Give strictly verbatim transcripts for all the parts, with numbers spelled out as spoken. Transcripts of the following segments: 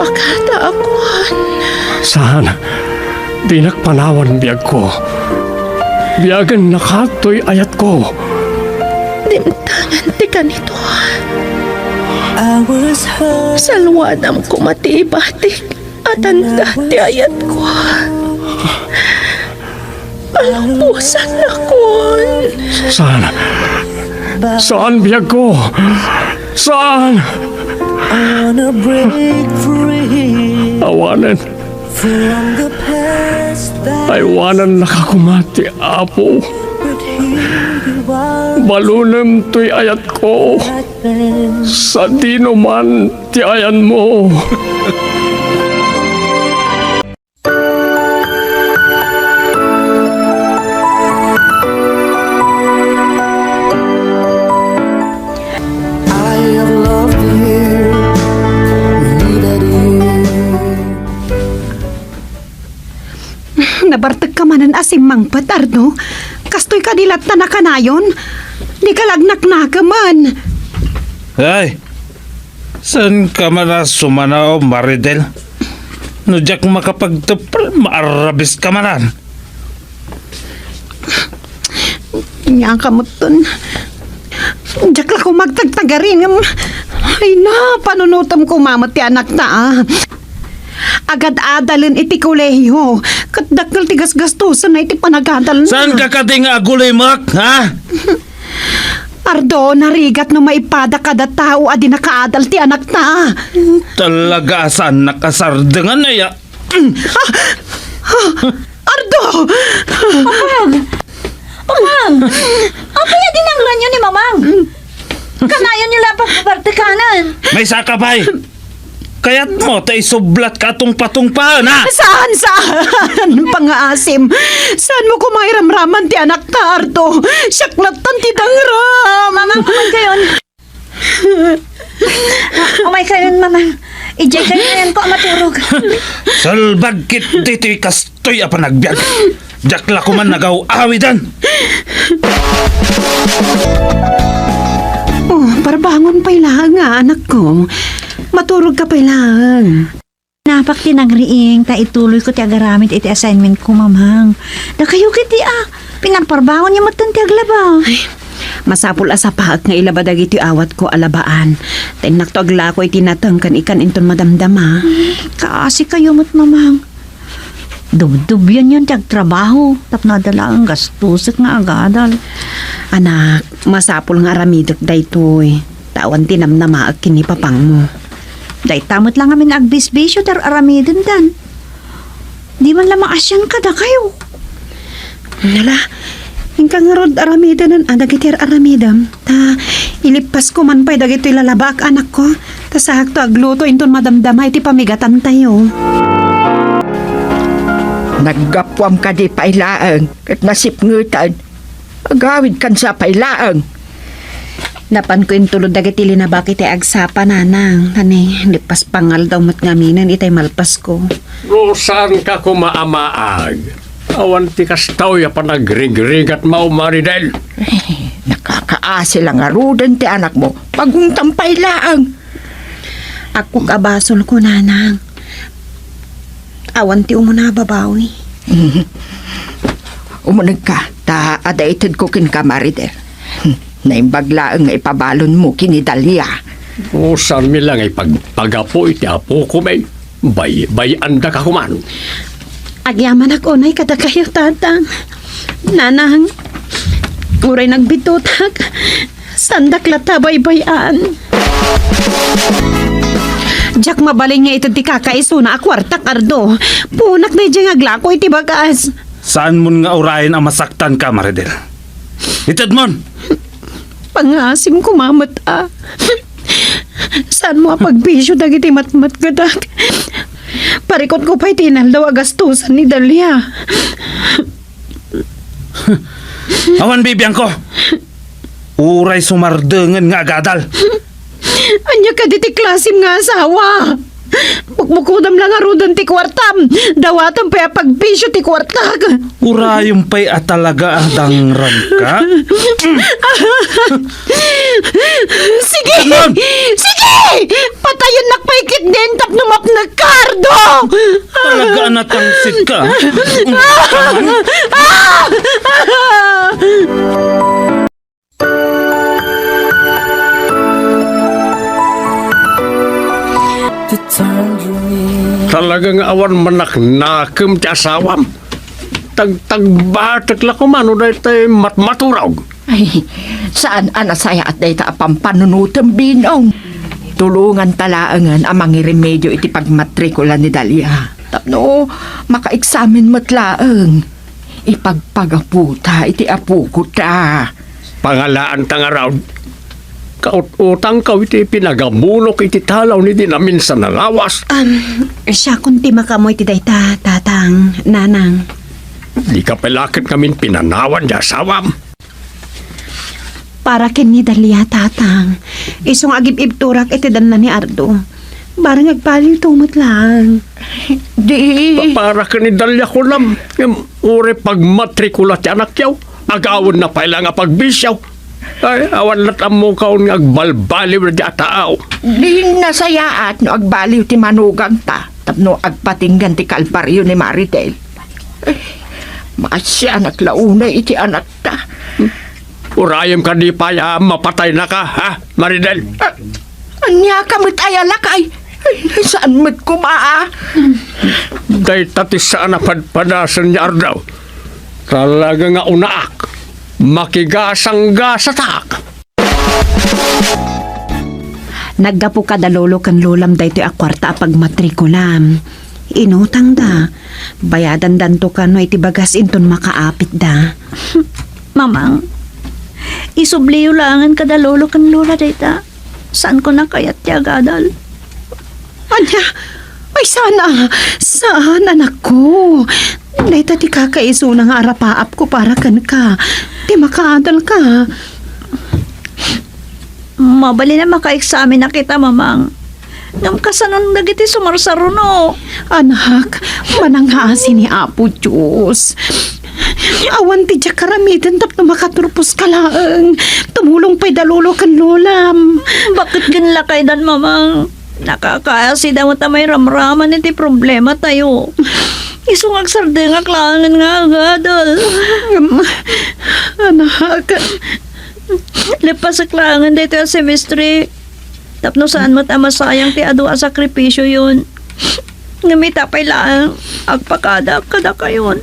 Agada a kuan. Saan, dinak panawan biagko. Biagen nakatoy ayatko. Dimtangan ti kanito. Salwadam koma ti ibatik a tanda ti ayatko. Palubosannakon. Saan? Saan, biagko? Saan? Awanen. Aywanannaka koma ti Apo. Balonem toy ayatko. Sadino man ti ayanmo. I have loved you, Daddy. Nabartekka manen a simmangpet, Ardo. Kastoy kadi latta nakanayon? Dika la agnaknakemen. Ay, saanka man a sumanaw, Maridel. No diak makapagtupal, maarrabiska manen. Ania ka metten. Diak la koma agtagtagari ngem. Ay na, panunotem koma met ti anakta, a. Agad-adalen iti kolehio, ket dakkel ti gasgastosenna iti panagadalna. Saanka kadi nga agulimek, ha? Ardo, narigat no maipadak kada tao a di nakaadal ti anakta. Talaga a saannak a sardengen, aya? Ah! Ah! Ardo! Mamang! Mamang! Apay a dinangranyo ni Mamang? Kanayonyo la a pagbabartekanen. Maysaka pay! Kayatmo ta isublatka a tungpatungpaen, a? Saan, saan? Pangaasim. Saanmo koma iramraman ti anakta, Ardo? Siak lattan ti dangram. Mamang, umaykayon. Umaykayon, Mamang. Idiaykayo ngayanko a maturog. Salbag ketdi ti kastoy a panagbiag. Diak la koma nagaw-awiden. Oh, parbangon pay laeng nga, anakko. Maturogka pay laeng. Napak ti nangriing ta ituloyko ti agaramid iti assignmentko, Mamang. Dakayo ketdi a, pinagparbangonyo metten ti aglaba. Ay, masapul a sapaek nga ilaba dagiti awatko a labaan. Ta innakto aglako iti nateng ken ikan inton madamdama. Ay, kaasikayo met, Mamang. Dubdubianyon ti agtrabaho tapno adda laeng gastosek nga agadal. Anak, masapul nga aramidek daytoy. Ta awan ti namnamaek ken ni papangmo. Dayta met la ngamin agbisbisio ti ar-aramidendan. Di man la maasian kadakayo. Nala, inka ngarud aramidenen a dagiti ar-aramidem. Ta ilippasko man pay dagitoy lalabaak, anakko. Ta saakto agluto inton madamdama iti pamigatantayo. Naggapuam kadi pay laeng ket nasipngetan. Agawidkansa pay laeng. Napanko intulod dagiti linabak iti agsapa, nanang. Nani, lippas pangaldaw met ngaminen itay malpasko. No saanka koma a maag, awan ti kastoy a panagrigrigatmo, Maridel. Eh, nakakaasi la ngaruden ti anakmo. Pagungtam pay laeng. Akkok a basolko, nanang. Awan ti umuna a babawi. Umunegka, ta adda itedko kenka, Maridel. Naimbag laeng nga ipabalonmo ken ni Dalia. Usanmi la nga ipagpagapu iti apokon. Bay-, bay-andaka koman. Agyamanak unay kadakayo, tatang. Nanang, uray nagbitutak, saandak latta a baybay-an. Diak mabalin nga ited ti kakaisuna a kuartak, Ardo. Puonak daydiay nga aglako iti bagas. Saanmon nga urayen a masaktanka, Maridel. Itedmon! Pangaasim koma met a. Saanmo a pagbisio dagiti matmatgedak. Parikutko pay ti inaldaw a gastosan ni Dalia. Awan bibiangko. Uray sumardengen nga agadal. Ania kadi ti klasim nga asawa? Bukbukodam la ngaruden ti kuartam. Dawatem pay a pagbisio ti kuartak. Urayem pay a talaga a dangranka. Sige! Sige! Patayennak pay ketdin tapno Apnek ka, Ardo! Talaga a natangsit ka. Talaga nga awan manaknakem ti asawam. Tagtagbatek la koma no daytoy matmaturog. Ay, saan a nasayaat dayta a pampanunotem, Binong. Tulonganta laengen a mangiremedio iti pagmatrikula ni Dalia. Tapno makaeksamen met laeng. Ipagpagaputa iti apokota. Pangalaanta ngarud. Kaut-utangkaw iti pinagamulok iti talaw ni dinaminsan a lawas. Am, siakon ti makaammo iti dayta, tatang, nanang. Dika pay la ket ngamin pinanawan ti asawam. Para ken ni Dalia, tatang. Isu nga agib-ibturak iti danna ni Ardo. Bareng agbaliwto met laeng. Di. Pa-, para ken ni Dalia kunam. Ngem, uray pagmatrikula ti anakyo, agawenna pay la nga pagbisio. Ay, awan lat ammokon nga agbalbaliw dayta a tao. Di nasayaat no agbaliw ti manugangta tapno agpatinggan ti kalbario ni Maritel. Ay, maasianak la unay iti anakta. Urayem kadi pay a mapataynaka, ha, Maritel? A-, aniaka met aya lakay? Ay, saan met koma a? Dayta ti saan a padpadasen ni Ardo. Talaga nga unaak. Makigasanggasatak. Naggapu kada lolo ken lolam daytoy a kuarta a pagmatrikulam. Inutangda. Bayadandanto kano iti bagas inton makaapitda. Mamang, isubliyo laengen kada lolo ken lola dayta. Saanko a kayat ti agadal. Ania? Ay, saan a, saan, anakko. Dayta ti kakaisuna nga arapaapko para kenka. Ti makaadalka. Mabalin a makaeksamen a kita, Mamang. Ngem kasanon dagiti sumarsaruno? Anak, manangngaasi ni Apo Dios. Awan ti diak aramiden tapno makaturposka laeng. Tumulong pay da lolo ken lolam. Baket ken lakaydan, Mamang? Nakakaasida met a mairamraman iti problematayo. Isu nga agsardengak laengen nga agadal. Anak. Leppasek laengen daytoy a semestre. Tapno saan met a masayang ti adu a sakripisioyon. Ngem ita pay laeng, agpakadak kadakayon.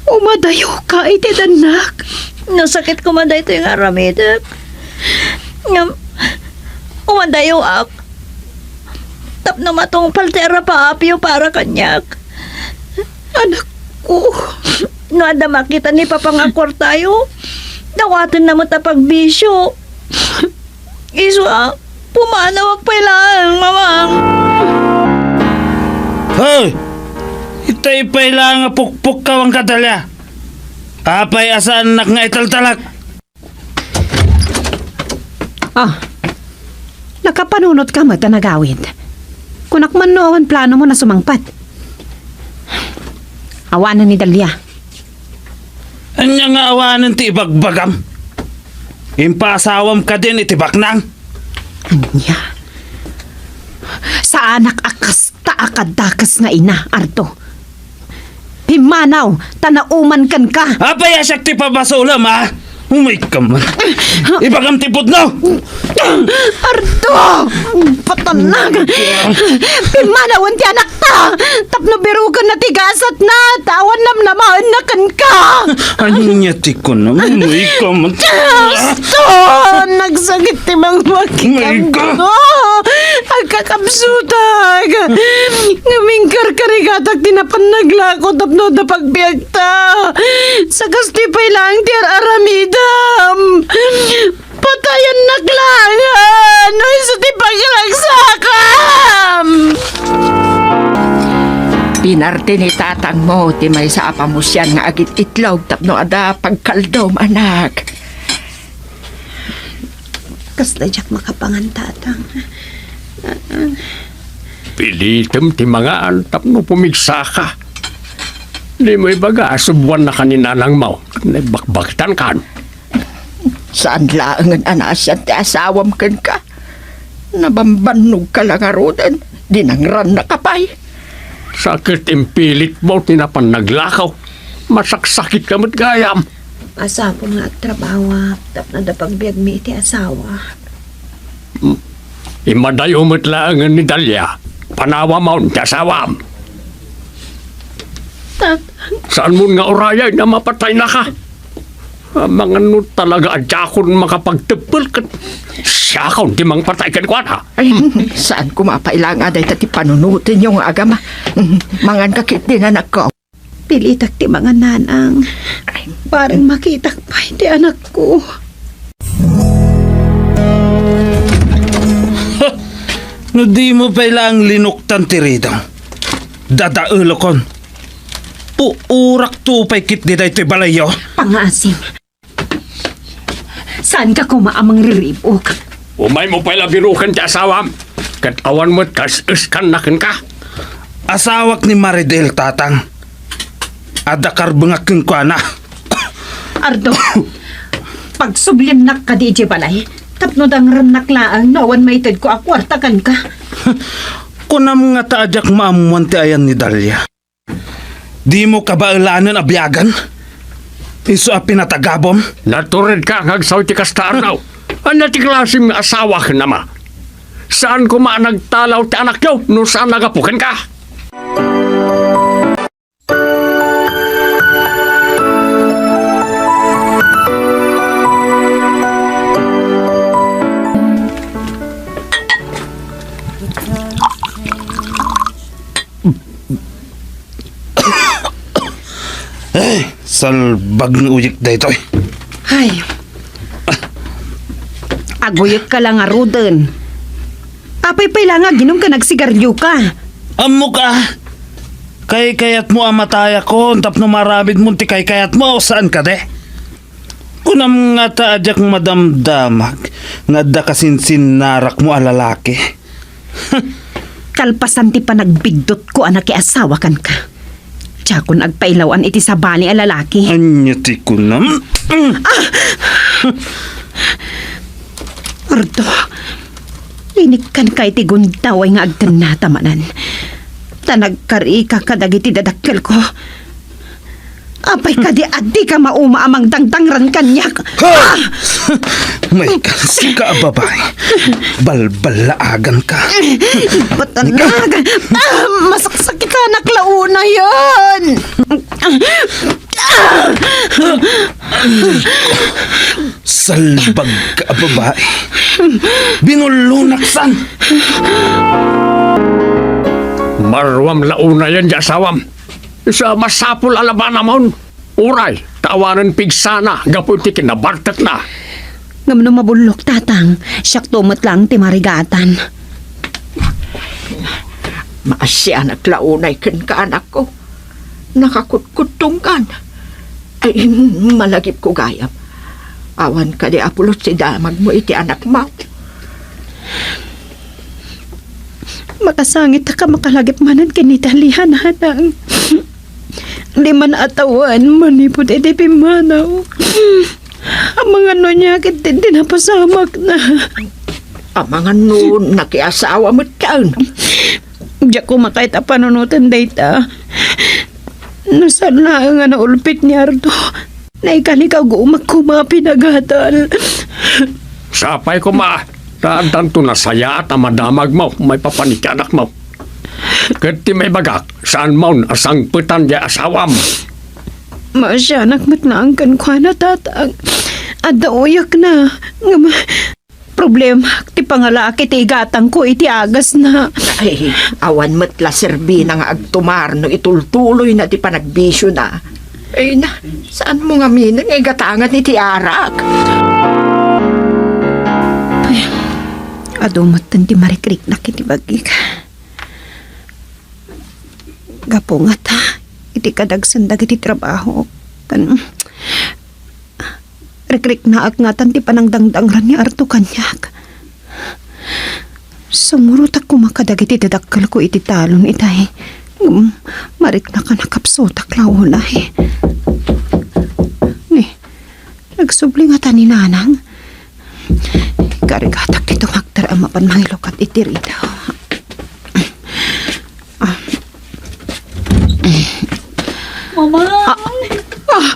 Umadayoka iti dannak. Nasakit koma daytoy nga aramidek. Ngem, umadayoak. Tapno matungpal ti arapaapyo para kaniak. Anakko. No adda makita ni Papa nga kuartayo, dawatenna met a pagbisio. Isu a, pumanawak pay laeng, Mamang. Hoy! Itay pay laeng a pukpukkaw, Angkadalia. Apay a saannak nga italtalak? Ah, nakapanunotka met a nagawid. Kunak man no awan planomo a sumangpet. Awanen ni Dalia. Ania nga awanen ti ibagbagam? Impaasawam kadin iti baknang? Ania? Saanak a kasta a kadakes nga ina, Ardo. Pimmanaw, ta nauman kenka. Apay a siak ti pabasolem, a? Umayka man. Ibagam ti pudno! Ardo! Patanag! Pimmanawen ti anakta! Tapno birukenna ti gasatna, ta awan namnamaenna kenka! Ania ti kunam? Umayka man. Aston! Nagsakit ti mangmaki. Umayka! Agkakabsutak! Ngem inkarkarigatak ti napan naglako tapno adda pagbiagta. Sakastoy pay laeng ti ar-aramidam. Patayennak laengen no isu ti pagiragsakam! Pinarte ni tatangmo ti maysa a pamusian nga agit-itlog tapno adda pagkaldom, anak. Kasla diak makapangan, tatang. Pilitem ti mangan tapno pumigsaka. Dimo ibaga a subuannaka ni nanangmo. Nagbakbaktankan. Saan laengen a naasian ti asawam kenka? Nabambannogka la ngaruden, dinangrannaka pay. Sakit impilitmo ti napan naglakaw. Masaksakitka met gayam. Masapul nga agtrabaho tapno adda pagbiagmi iti asawa. Hmm. Imadayo met laengen ni Dalia. Panawamon ti asawam. Tatang. Saanmon nga urayay na mapataynaka? Amangan no talaga a diakon makapagteppel ket siakon ti mangpatay kenkuana. Ay, saan koma pay la nga dayta ti panunotenyo nga agama. Manganka ketdin, anakko. Pilitak ti mangan, nanang. Bareng makitak pay ti anakko. No dimo pay laeng linuktan ti ridong, dadaelokon. Uurakto pay ketdi daytoy balayyo. Pangasim. Saanka koma a mangriribuk? Umaymo pay la biruken ti asawam, ket awan met kas-eskanna kenka. Asawak ni Maridel, tatang. Adda karbengak kenkuana. Ardo, pagsublimnak kadi idiay balay, tapno dangrennak laeng no awan maitedko a kuarta kenka. Kunam ngata a diak maammuan ti ayan ni Dalia. Dimo kabaelanen a biagen? Isu a pinatagabom? Naturedka nga agsaw ti kasta, Ardo. Ania ti klasem nga asawa ken ama? Saan koma a nagtalaw ti anakyo no saan a gapu kenka. Ay, salbag nga uyek daytoy. Ay. Aguyekka la ngaruden. Apay pay la nga aginom ken agsigarilioka? Ammok a. Kaykayatmo a matayakon tapno maaramidmon ti kaykayatmo, saan kadi? Kunam ngata a diak madamdamag nga adda kasinsinnarakmo a lalaki. Kalpasan ti panagbiddutko a nakiasawa kenka, diakon agpailaw-an iti sabali a lalaki. Ania ti kunam? Ah! Ardo, inikkanka iti gundaway nga agtennata manen, ta nagkarika kadagiti dadakkelko. Apay kadi a dika mauma a mangdangdangran kaniak? Ha! Ah! Maikanska a babai. Balballaaganka. Ipatanag. Ah, masaksakitanak la unayen. Salbagka a babai. Binullonak san. Maruam la unayen ti asawam. Sa masapul a labanamon. Uray, ta awanen pigsana gapu iti kinabartekna. Ngem no mabullok, tatang, siakto met laeng ti marigatan. Maasianak la unay kenka, anakko. Nakakutkuttongkan. Ay, malagipko gayam. Awan kadi a pulos ti damagmo iti anakmo? Makasangit a makalagip manen ken ni Dalia, nanang. Diman a tawen manipud iti pimmanaw. Amangan no ania ket ti napasamakna. Amangan no nakiasawa metten. Diak koma kayat a panunoten dayta. No saan laeng a naulpit ni Ardo, naikalikaguma koma a pinagadal. Sapay koma, ta addanto nasayaat a madamagmo maipapan iti anakmo. Ket ti maibagak, saanmon a sangpetan ti asawam. Maasianak met laeng kenkuana, tatang. Adda uyekna, ngem problemak ti pangalaki ti igatangko iti agasna. Ay, awan met la serbina nga agtumar no itultuloyna ti panagbisiona. Ay na, saanmo ngaminen nga igatangan iti arak? Ay, adu metten ti marikriknak iti bagik. Gapu ngata iti kadagsen dagiti trabaho, ken rikriknaak ngatan ti panangdangdangran ni Ardo kaniak. Sumurotak koma kadagiti dadakkelko iti talon itay. Ngem mariknak a nakapsutak la unay. Ni, nagsubli ngata ni Nanang. Ikarigatak ti tumagder a mapan mangilukat iti ridaw. Mama! Ah, ah,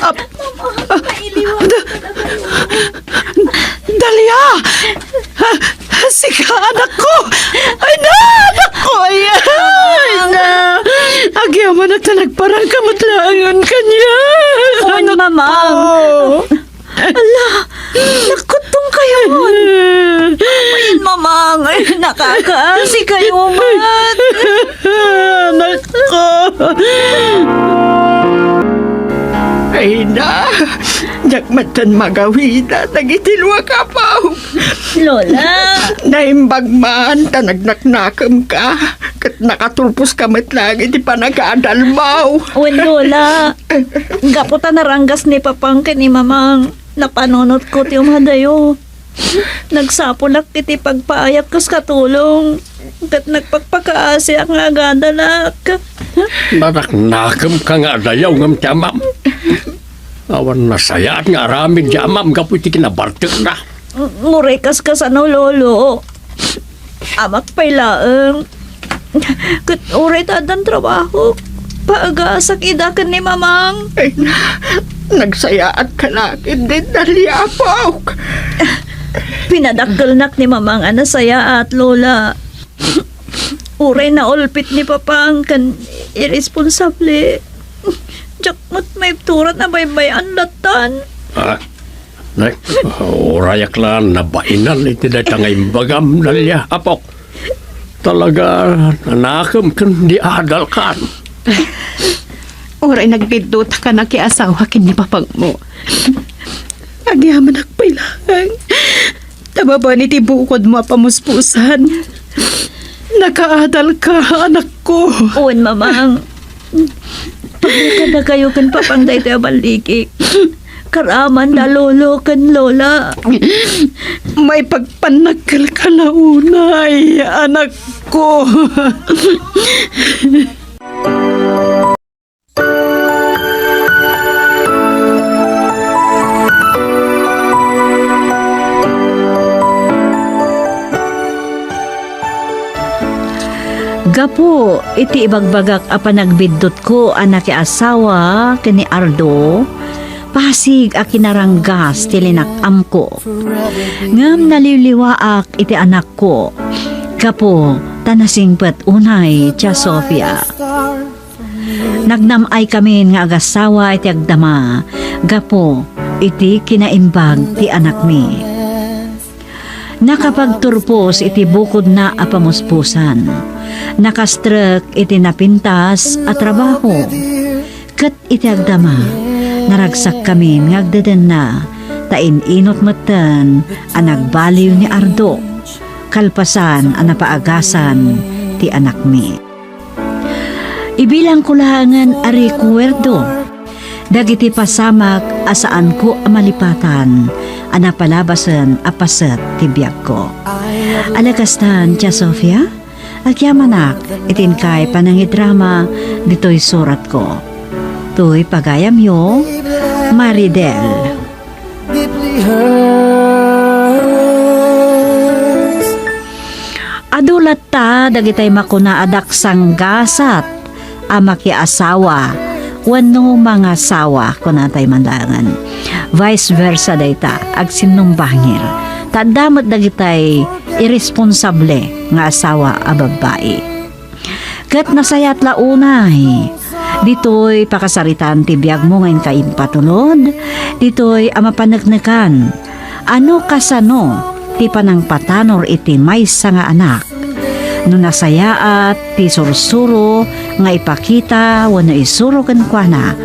ah, Mama! Ah, Nailiwan da-, ko na kayo. Dalia! Ah, sika, anakko! Ay na, anakko! Ay, ay na! Agyamanak ta nagparangka met laengen kaniak, Wen, anakko. Mama. Ala, nakkuttong kayo. Ayan, Mamang. Ay, nakakaasi kayo, Mat. Anakko. Ay na, diak metten magawida dagiti luak, Apo. Lola. Naimbag man ta nagnaknakemka, ket nakaturposka met laeng iti panagadalmo. Wen, Lola. Gapu ta naranggas ni Papang ken ni Mamang, napanunotko ti umadayo. Nagsapulak iti pagpaayat kas katulong, ket nagpakpakaasiak nga agadalak. Nanaknakemka nga adayo ngem ti amam. Awan nasayaat nga aramid ti amam gapu iti kinabartekna. Uray kas kasano, Lolo. Amak pay laeng. Ket uray ta addan trabaho, paagasak ida ken ni Mamang. Ay, nagsayaatka la ketdin, Dalia, apok. Pinadakkelnak ni Mamang a nasayaat, Lola. Uray naulpit ni Papang ken irresponsable, diak met maibturan a baybay-an lattan. Ah, Nay, urayak la nabainan iti dayta nga imbagam, Dalia, apok. Talaga, nanakem ken di adalkan. Uray nagbiddutak a nakiasawa ken ni Papangmo, agyamanak pay laeng ta babaen iti bukodmo a pamuspusan, nakaadalka, anakko. Wen, Mamang. Pagrakadakayo ken Papang daytoy a ballikik. Karaman da Lolo ken Lola. Maipagpannakkelka la unay, anakko. Gapu iti ibagbagak a panagbiddutko a nakiasawa ken ni Ardo, pasig a kinaranggas ti linak-amko. Ngem naliwliwaak iti anakko, gapu ta nasingpet unay ti a Sofia. Nagnam-aykamin nga agasawa iti agdama gapu iti kinaimbag ti anakmi. Nakapagturpos iti bukodna a pamuspusan. Nakastrek iti napintas a trabaho. Ket iti agdama, naragsakkamin nga agdedenna, ta in-inut metten a nagbaliw ni Ardo, kalpasan a napaagasan ti anakmi. Ibilangko laengen a rekuerdo dagiti pasamak a saanko a malipatan a napalabasen a paset ti biagko. Ala kastan, Tia Sofia, agyamanak iti inkay panangidrama ditoy suratko. Toy pagayamyo, Maridel. Deeply hurts. Adu latta dagitay makuna a daksanggasat a makiasawa wenno mangasawa, kunatay man laengen. Vice versa dayta, agsinnumbangir. Ta adda met dagitay irresponsable nga asawa a babbai. Ket nasayaat la unay ditoy pakasaritaan ti biagmo nga inka impatulod, ditoy a mapaneknekan a no kasano ti panangpatanor iti maysa nga anak. No nasayaat ti sursuro nga ipakita wenno isuro kenkuana,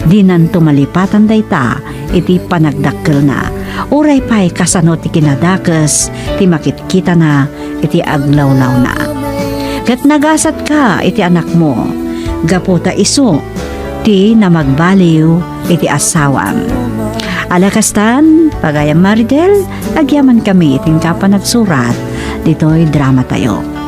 dinanto malipatan dayta iti panagdakkelna. Uray pay kasano ti kinadakes ti makitkitana iti aglawlawna. Ket nagasatka iti anakmo, gapu ta isu ti namagbaliw iti asawam. Ala kastan, pagayam Maridel, agyamankami iti inka panagsurat ditoy dramatayo.